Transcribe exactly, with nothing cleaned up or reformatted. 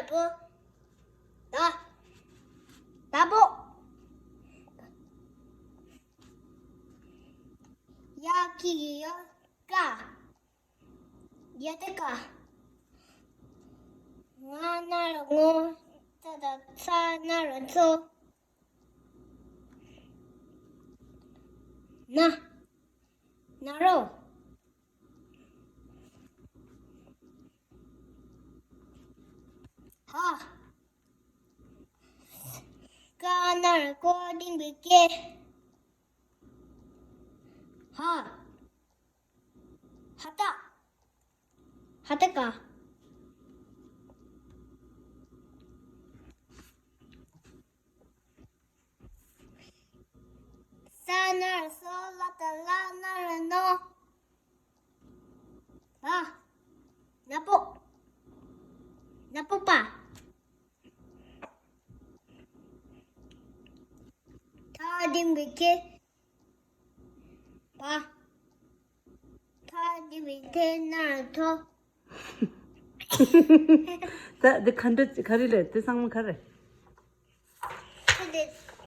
པོ། ད། ད་པོ། ཡ་གི་གི་ཡོ། ཀ། ཡ་ཏི་ཀ། ང་ན་རོ་ངོ། ཙ་ད་ཚ་ན་རོ་ཚོ། ན། ན་རོ། ཧ། ཀ་ན་རོ་ཀོ་ལྡིང་བུ་ཀེ། ཧ། ཧ་ཏ། ཧ་ཏ་ཀ། ས་ན་རོ་སོ། ལ་ཏ་ལ་ན་རོ་ནོ། བ། ན་པོ། ན་པོ་པ། ཐ་ལྡིང་བུ་ཐེ། བ། ཐ་ལྡིང་བུ་ཐེ་ན་རོ་ཐོ། ད་འདི་ག་འདྲ་ག་རེ་རེད། འདི་ཚང་མ་ག་རེ།